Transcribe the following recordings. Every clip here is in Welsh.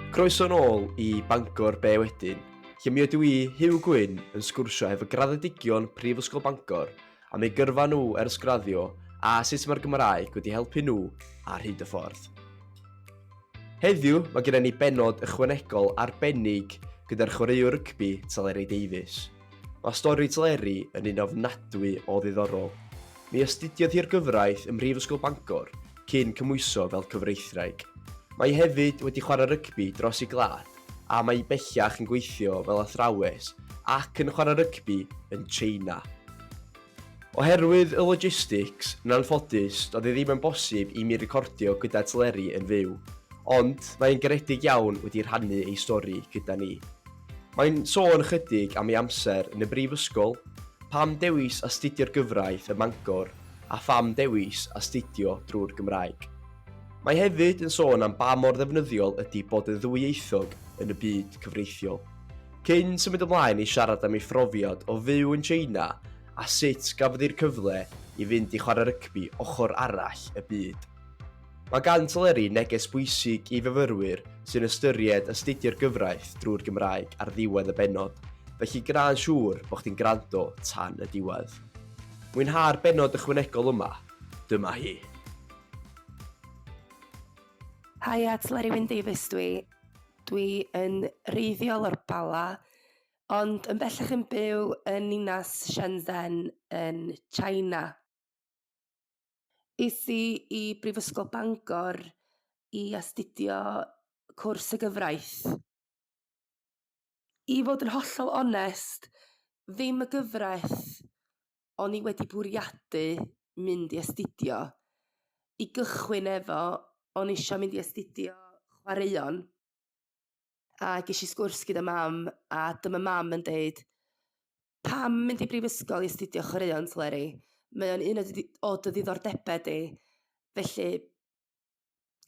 Croeso nôl i Bangor Be Wedyn, lle mi ydw i, Huw Gwyn, yn sgwrsio hefo graddedigion Prifysgol Bangor am eu gyrfa nhw ers graddio a sut mae'r Gymraeg wedi helpu nhw ar hyd y ffordd. Heddiw, mae gennym ni bennod ychwanegol arbennig gyda'r chwaraewr rygbi Teleri Davies. Mae stori Teleri yn un ofnadwy o ddiddorol. Mi astudiodd hi'r gyfraith ym Mhrifysgol Bangor cyn cymhwyso fel cyfreithwraig. Mae hi hefyd wedi chwarae rygbi dros ei gwlad a mae hi bellach yn gweithio fel athrawes ac yn chwarae rygbi yn Tsieina. Oherwydd y logistics, yn anffodus, doedd hi ddim yn bosib i mi recordio gyda Teleri yn fyw, ond mae e'n garedig iawn wedi rhannu ei stori gyda ni. Mae'n sôn ychydig am ei amser yn y brifysgol, pam dewis astudio'r gyfraith ym Mangor a pham dewis astudio drwy'r Gymraeg. Mae hefyd yn sôn am ba mor ddefnyddiol ydy bod yn ddwyieithog yn y byd cyfreithiol. Cyn symud ymlaen i siarad am ei phrofiad o fyw yn Tsieina a sut gafodd hi'r cyfle i fynd i chwarae rygbi ochr arall y byd. Mae gan Teleri neges bwysig i fyfyrwyr sy'n ystyried astudio'r gyfraith drwy'r Gymraeg ar ddiwedd y bennod, felly gwna'n siŵr bod chdi'n gwrando tan y diwedd. Mwynha'r bennod ychwanegol yma, dyma hi. Haia, Teleri Wyn Davies dwi. Dwi yn wreiddiol o'r Bala, ond yn bellach yn byw yn ninas Shenzhen yn China. Es i i Brifysgol Bangor i astudio cwrs y gyfraith. I fod yn hollol onest, ddim y gyfraith o'n i wedi bwriadu mynd i astudio. I gychwyn efo, o'n i isio mynd i astudio chwaraeon. A ges i sgwrs gyda mam a dyma mam yn deud "Pam mynd i brifysgol i astudio chwaraeon Teleri? Mae o'n un o dy o dy ddiddordebau di, felly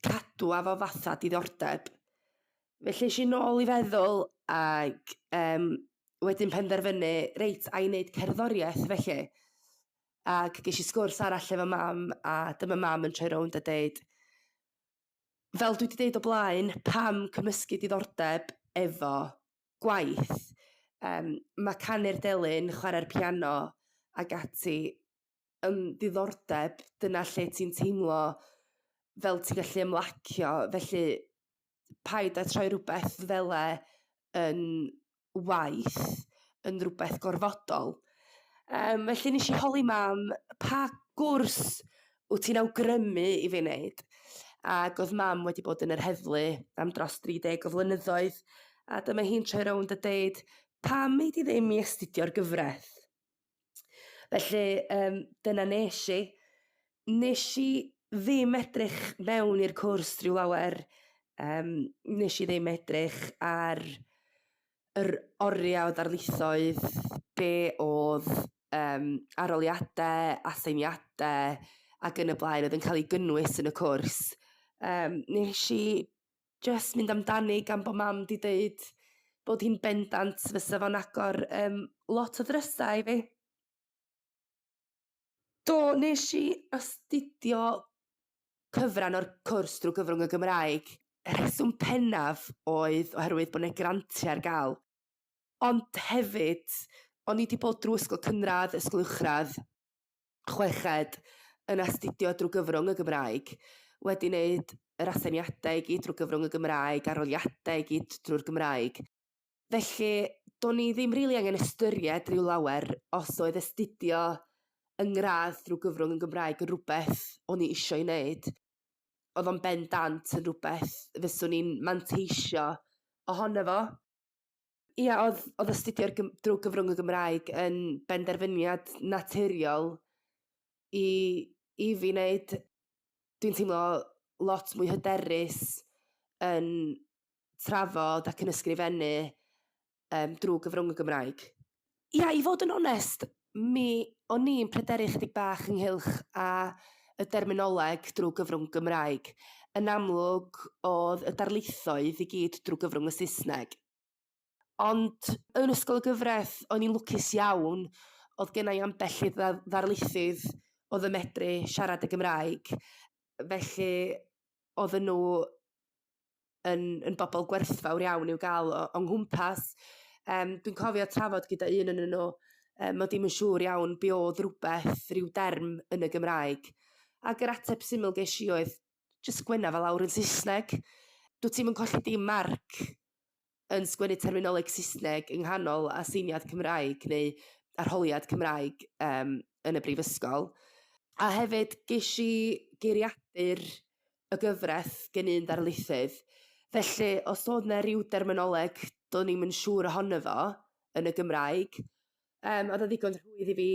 cadwa fo fatha diddordeb." Felly es i nôl i feddwl ag yym wedyn penderfynu reit a i wneud cerddoriaeth felly. Ac ges i sgwrs arall efo mam a dyma mam yn troi rownd a deud fel dwi 'di deud o blaen, pam cymysgu diddordeb efo gwaith? Yym ma' canu'r delyn, chwarae'r piano ac ati yn ddiddordeb, dyna lle ti'n teimlo fel ti'n gallu ymlacio, felly paid â troi rywbeth fela yn waith, yn rywbeth gorfodol. Yym felly nes i holi mam pa gwrs wyt ti'n awgrymu i fi wneud? Ac oedd mam wedi bod yn yr heddlu am dros 30 o flynyddoedd a dyma hi'n troi rownd a deud pam ei di ddim i astudio'r gyfraith? Felly yym dyna nes i. Nes i ddim edrych mewn i'r cwrs rhyw lawer, yym nes i ddim edrych ar yr oriau o ddarlithoedd, be oedd yym arholiadau, aseiniadau ac yn y blaen oedd yn cael ei gynnwys yn y cwrs. Yym nes i jyst mynd amdani gan bod mam 'di deud bod hi'n bendant fysa fo'n agor yym lot o ddrysau i fi. Do, nes i astudio cyfran o'r cwrs drwy gyfrwng y Gymraeg. Y rheswm pennaf oedd oherwydd bod 'na grantiau ar gael. Ond hefyd, o'n i 'di bod drwy ysgol cynradd, ysgol uwchradd, chweched yn astudio drwy gyfrwng y Gymraeg, wedi wneud yr aseiniadau i gyd drwy gyfrwng y Gymraeg, arholiadau i gyd drwy'r Gymraeg. Felly, do'n i ddim rili angen ystyried rhyw lawer os oedd astudio yng ngradd drwy gyfrwng y Gymraeg yn rhywbeth o'n i isio ei wneud. Oedd o'n bendant yn rhywbeth fyswn i'n manteisio ohono fo. Ia, oedd oedd astudio'r gym- drwy gyfrwng y Gymraeg yn benderfyniad naturiol i i fi wneud. Dwi'n teimlo lot mwy hyderus yn trafod ac yn ysgrifennu yym drwy gyfrwng y Gymraeg. Ia, i fod yn onest, mi o'n i'n pryderu chydig bach ynghylch â y derminoleg drwy gyfrwng Gymraeg. Yn amlwg, oedd y darlithoedd i gyd drwy gyfrwng y Saesneg. Ond yn Ysgol y Gyfraith, o'n i'n lwcus iawn, oedd genna i ambell i ddarlithydd oedd yn medru siarad y Gymraeg, felly oedden nhw... yn, yn bobl gwerthfawr iawn i'w gael o'n nghwmpas. Dwi'n cofio trafod gyda un yn nhw, mod i'm yn siŵr iawn be oedd rhywbeth, rhyw derm yn y Gymraeg. Ac yr ateb syml ges i oedd, jyst sgwenna fe lawr yn Saesneg. Dwyt ti'm yn colli dim marc yn sgwennu terminoleg Saesneg yng nghanol aseiniad Cymraeg neu arholiad Cymraeg yn y brifysgol. A hefyd ges i geiriadur y gyfraith gen un ddarlithydd. Felly os oedd 'na ryw derminoleg do'n i'm yn siŵr ohono fo yn y Gymraeg, oedd o ddigon rhwydd i fi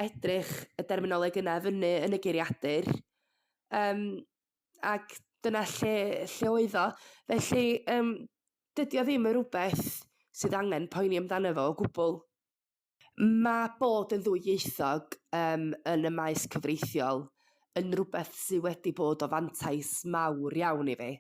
edrych y derminoleg yna fyny yn y geiriadur. Ac dyna lle oedd o. Felly dydy o ddim yn rhywbeth sydd angen poeni amdano fo o gwbl. Mae bod yn ddwyieithog yn y maes cyfreithiol yn rhywbeth sydd wedi bod o fantais mawr iawn i fi.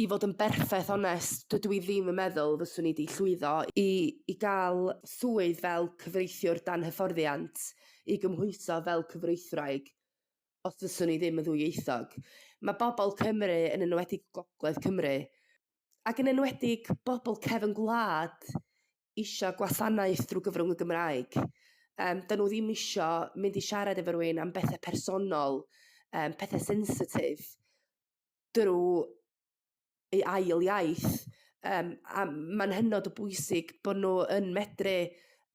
I fod yn berffaith onest, dydw i ddim yn meddwl fyswn i 'di llwyddo i gael swydd fel cyfreithiwr dan hyfforddiant i gymhwyso fel cyfreithwraig os fyswn i ddim yn ddwyieithog. Mae bobl Cymru, yn enwedig Gogledd Cymru, ac yn enwedig bobl cefn gwlad, isio gwasanaeth drwy gyfrwng y Gymraeg. 'Dyn nhw ddim isio mynd i siarad efo rywun am bethau personol, pethau sensitif, drwy ei ail iaith. A mae'n hynod o bwysig bod nhw yn medru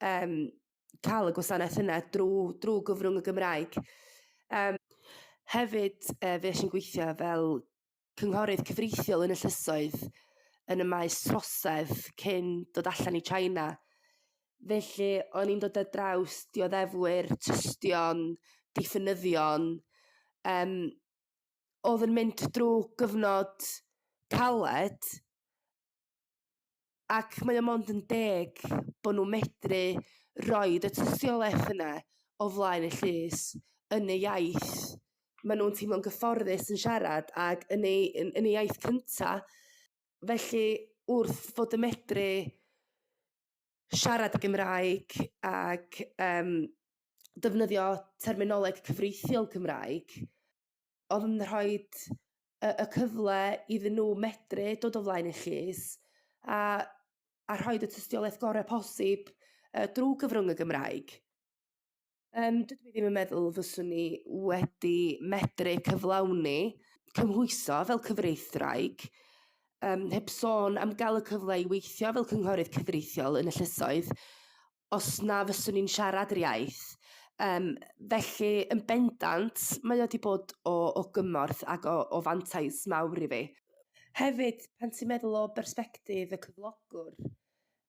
cael y gwasanaeth yna drwy gyfrwng y Gymraeg. Hefyd, fues i'n gweithio fel cynghorydd cyfreithiol yn y llysoedd yn y maes trosedd cyn dod allan i China. Felly o'n i'n dod ar draws dioddefwyr, tystion, diffynyddion, oedd yn mynd drwy gyfnod caled, ac mae o mond yn deg bod nhw'n medru roid y tystiolaeth yna o flaen y llys yn y iaith maen nhw'n teimlo'n gyfforddus yn siarad ac yn eu iaith cynta. Felly wrth fod yn medru siarad y Gymraeg ac defnyddio terminoleg cyfreithiol Cymraeg, oedd yn rhoi y cyfle iddyn nhw medru dod o flaen y llys a rhoi y tystiolaeth gorau posib drwy gyfrwng y Gymraeg. Dydw i ddim yn meddwl fyswn i wedi medru cyflawni cymhwyso fel cyfreithwraig, heb sôn am gael y cyfle i weithio fel cynghorydd cyfreithiol yn y llysoedd, os na fyswn i'n siarad yr iaith. Felly, yn bendant, mae o wedi bod o gymorth ac o fantais mawr i fi. Hefyd, pan ti'n meddwl o bersbectif y cyflogwr,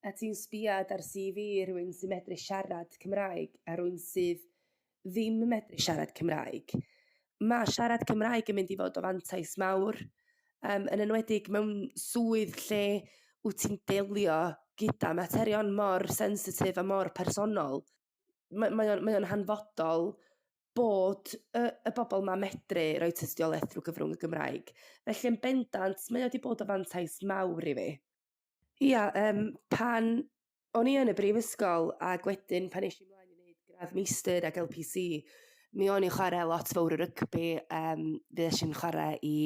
a ti'n sbiad ar CV rhywun sy'n medru siarad Cymraeg a rhywun sydd ddim yn medru siarad Cymraeg, mae siarad Cymraeg yn mynd i fod o fantais mawr, yn enwedig mewn swydd lle wyt ti'n delio gyda materion mor sensitif a mor personol. Mae o'n hanfodol bod y bobl 'ma'n medru rhoi tystiolaeth drwy gyfrwng y Gymraeg. Felly yn bendant, mae o 'di bod o fantais mawr i fi. Ia, pan o'n i yn y brifysgol ac wedyn pan es i ymlaen i wneud gradd meistr ac LPC, mi o'n i'n chwarae lot fawr o rygbi. Fues i'n chwarae i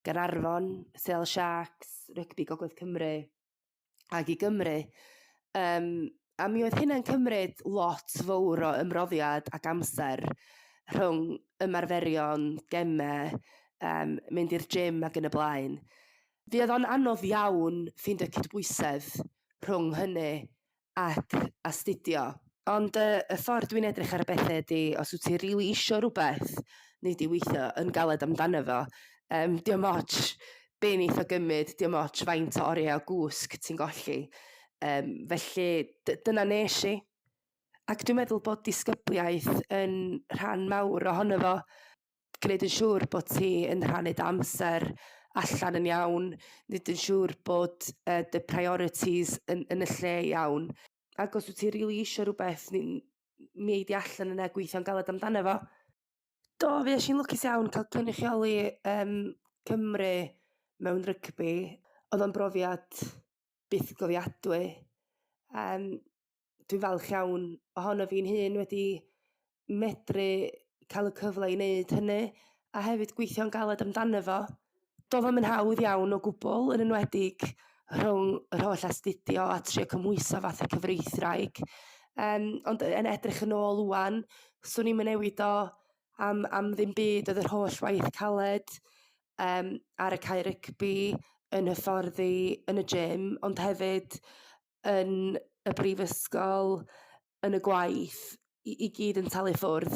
Gaernarfon, Sale Sharks, Rygbi Gogledd Cymru ac i Gymru. A mi oedd hynna'n cymryd lot fawr o ymroddiad ac amser rhwng ymarferion, gemau, mynd i'r gym ac yn y blaen. Fuodd o'n anodd iawn ffeindio cydbwysedd rhwng hynny ac astudio. Ond y ffordd dwi'n edrych ar y bethau ydy, os wyt ti rili isio rhywbeth, nei di weithio yn galed amdano fo. Dio'm ots be neith o gymryd, dio'm ots faint o oriau o gwsg ti'n golli. Felly dyna nes i. Ac dwi'n meddwl bod disgybliaeth yn rhan mawr ohono fo. Gwneud yn siŵr bod ti yn rhannu dy amser allan yn iawn, wneud yn siŵr bod dy priorities yn y lle iawn. Ac os wyt ti rili isio rhywbeth, mi ei di allan yna gweithio'n galed amdano fo. Do, fues i'n lwcus iawn cael cynrychioli Cymru mewn rygbi. Oedd o'n brofiad bythgofiadwy. Dwi'n falch iawn ohono fi'n hun wedi medru cael y cyfle i wneud hynny a hefyd gweithio'n galed amdano fo. Doedd o'm yn hawdd iawn o gwbl, yn enwedig rhwng yr holl astudio a trio cymhwyso fatha cyfreithwraig. Ond yn edrych yn ôl ŵan, 'swn i'm yn newid o am ddim byd. Oedd yr holl waith caled ar y cae rygbi, yn hyfforddi, yn y gym, ond hefyd yn y brifysgol, yn y gwaith, i gyd yn talu ffwrdd.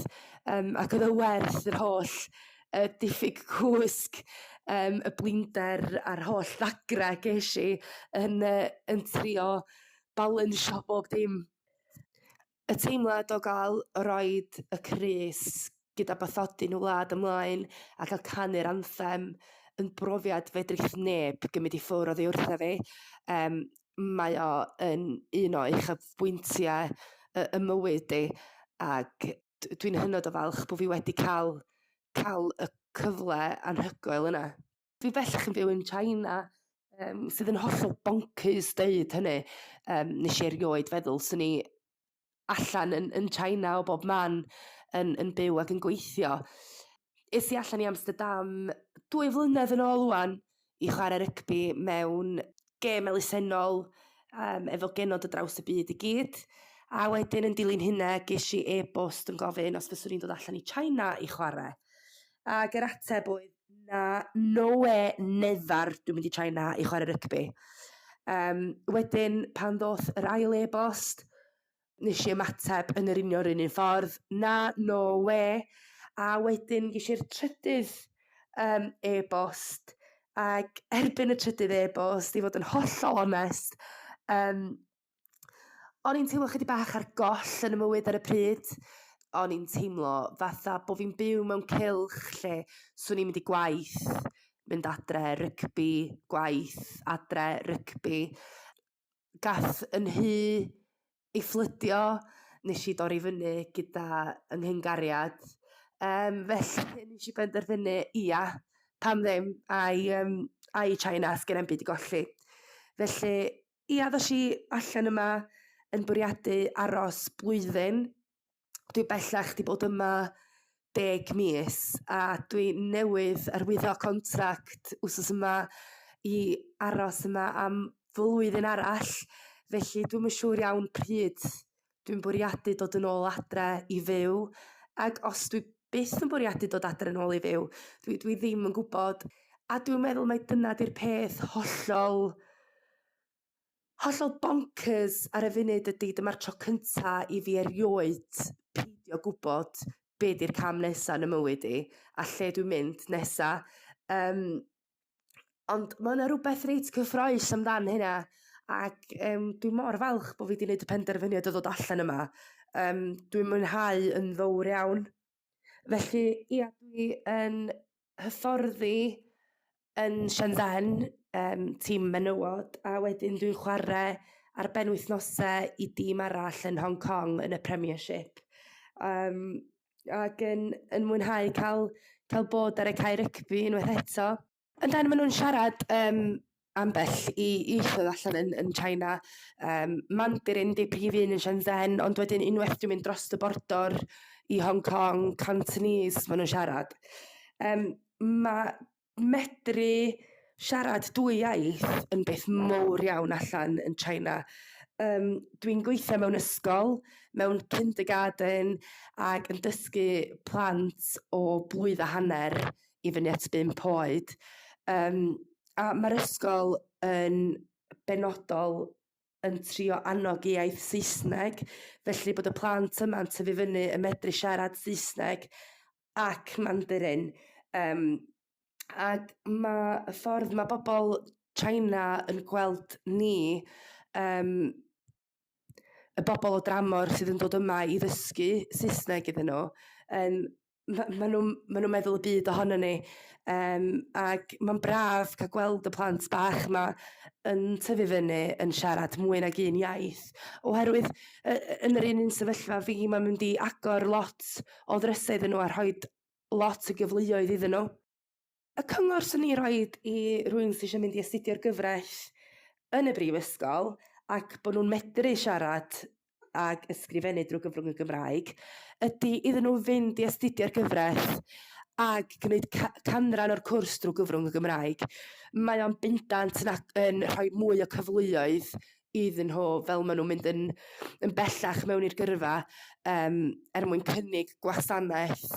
Ac oedd o werth yr holl diffyg cwsg, y blinder a'r holl ddagrau ges i yn trio balansio bob dim. Y teimlad o gael roid y crys gyda bathodyn y wlad ymlaen a cael canu'r anthem yn brofiad fedrith neb gymryd i ffwrdd oddi wrtha fi. Mae o yn un o uchafbwyntiau y mywyd i, ac dwi'n hynod o falch bod fi wedi cael y cyfle anhygoel yna. Dwi bellach yn byw yn China, sydd yn hollol bonkers deud hynny. Nes i erioed feddwl 'swn i allan yn China o bob man yn byw ac yn gweithio. Es i allan i Amsterdam 2 flynedd yn ôl ŵan i chwarae rygbi mewn gêm elusennol efo genod o draws y byd i gyd. A wedyn yn dilyn hynna ges i e-bost yn gofyn os fyswn i'n dod allan i China i chwarae. Ac yr ateb oedd na, no way, never dwi'n mynd i China i chwarae rygbi. Wedyn pan ddoth yr ail e-bost, nes i ymateb yn yr union yr un ffordd, na, no way. A wedyn ges i'r trydydd e-bost, ac erbyn y trydydd e-bost, i fod yn hollol onest, o'n i'n teimlo chydig bach ar goll yn y mywyd ar y pryd. O'n i'n teimlo fatha bo' fi'n byw mewn cylch lle 'swn i'n mynd i gwaith, mynd adre, rygbi, gwaith, adre, rygbi. Gath 'y nhŷ ei fflydio, nes i dorri fyny gyda 'y nghyn-gariad. Felly nes i benderfynu, ia, pam ddim, a i China, sgen i'm byd i golli. Felly ia, ddoes i allan yma yn bwriadu aros blwyddyn. Dwi bellach 'di bod yma 10 mis a dwi newydd arwyddo contract wsos yma i aros yma am flwyddyn arall. Felly dwi'm yn siŵr iawn pryd dwi'n bwriadu dod yn ôl adre i fyw, ac os dwi byth yn bwriadu dod adre yn ôl i fyw, dwi ddim yn gwybod. A dwi'n meddwl mai dyna 'di'r peth hollol hollol bonkers ar y funud ydy dyma'r tro cynta i fi erioed peidio gwybod be 'di'r cam nesa yn y mywyd i a lle dwi'n mynd nesa. Ond ma' 'na rywbeth reit cyffrous amdan hynna, ac dwi mor falch bo' fi 'di neud y penderfyniad o ddod allan yma. Dwi'n mwynhau yn fawr iawn. Felly ia, dwi yn hyfforddi yn Shenzhen, tîm menywod, a wedyn dwi'n chwarae ar benwythnosau i dîm arall yn Hong Kong yn y Premiership. Ac yn mwynhau cael bod ar y cae rygbi unwaith eto. Yndan, maen nhw'n siarad ambell i ieithoedd allan yn China. Mandarin 'di prif un yn Shenzhen, ond wedyn unwaith dwi'n mynd dros y bordor i Hong Kong, Cantonese maen nhw'n siarad. Ma' medru siarad dwy iaith yn beth mowr iawn allan yn China. Dwi'n gweithio mewn ysgol, mewn kindergarten, ac yn dysgu plant o blwydd a hanner i fyny at 5 oed. A ma'r ysgol yn benodol yn trio annog iaith Saesneg, felly bod y plant yma'n tyfu fyny yn medru siarad Saesneg ac Mandarin. Ac ma' y ffordd ma' bobl China yn gweld ni, y bobl o dramor sydd yn dod yma i ddysgu Saesneg iddyn nhw, ma' nhw'n meddwl y byd ohonon ni. Ac mae'n braf cael gweld y plant bach 'ma yn tyfu fyny yn siarad mwy nag un iaith, oherwydd yn yr un sefyllfa fi, mae'n mynd i agor lot o ddrysau iddyn nhw a rhoi lot o gyfleoedd iddyn nhw. Y cyngor 'swn i'n rhoid i rywun sy isio mynd i astudio'r gyfraith yn y brifysgol ac bod nhw'n medru siarad ag ysgrifennu drwy gyfrwng y Gymraeg ydy iddyn nhw fynd i astudio'r gyfraith. Ag gwneud canran o'r cwrs drwy gyfrwng y Gymraeg, mae o'n bendant yn yn rhoi mwy o cyfleoedd iddyn nhw fel maen nhw'n mynd yn yn bellach mewn i'r gyrfa yym er mwyn cynnig gwasanaeth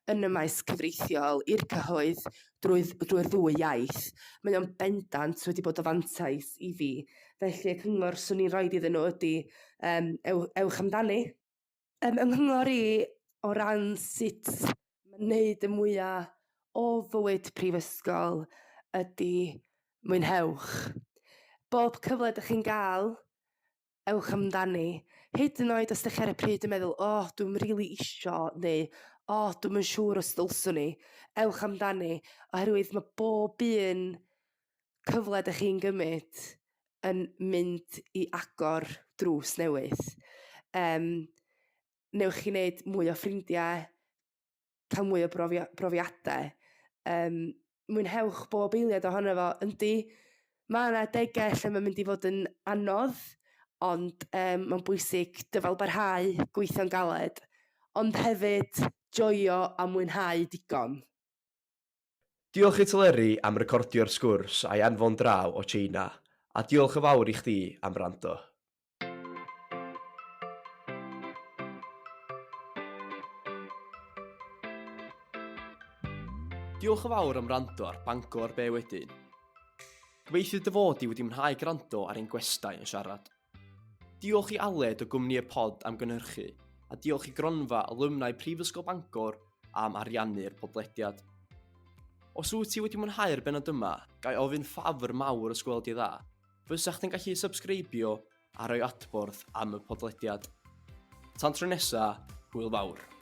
yn y maes cyfreithiol i'r cyhoedd drwy drwy'r ddwy iaith. Mae o'n bendant wedi bod o fantais i fi. Felly y cyngor 'swn i'n roid iddyn nhw ydy yym ewch amdani. Yym 'y nghyngor i o ran sut ma' neud y mwya o fywyd prifysgol ydi mwynhewch. Bob cyfle 'dych chi'n ga'l, ewch amdani. Hyd yn oed os 'dych chi ar y pryd yn meddwl o dwi'm rili isio neu o dwi'm yn siŵr os dylswn i, ewch amdani oherwydd ma' bob un cyfle 'dych chi'n gymryd yn mynd i agor drws newydd. Yym newch chi wneud mwy o ffrindiau, cael mwy o brofiadau. Yym mwynhewch bob eiliad ohono fo. Yndi, ma' 'na adegau lle ma'n mynd i fod yn anodd, ond yym mae'n bwysig dyfalbarhau, gweithio'n galed, ond hefyd joio a mwynhau digon. Diolch i Teleri am recordio'r sgwrs a'i anfon draw o Tsieina, a diolch yn fawr i chdi am wrando. Diolch yn fawr am wrando ar Bangor Be Wedyn. Gobeithio dy fod di wedi mwynhau gwrando ar ein gwestai yn siarad. Diolch i Aled o gwmni Y Pod am gynhyrchu, a diolch i Gronfa Alumni Prifysgol Bangor am ariannu'r podlediad. Os wyt ti wedi mwynhau'r bennod yma, ga i ofyn ffafr mawr os gweld di dda, fysa chdi'n gallu sybsgreibio a rhoi adborth am y podlediad. Tan tro nesa, hwyl fawr.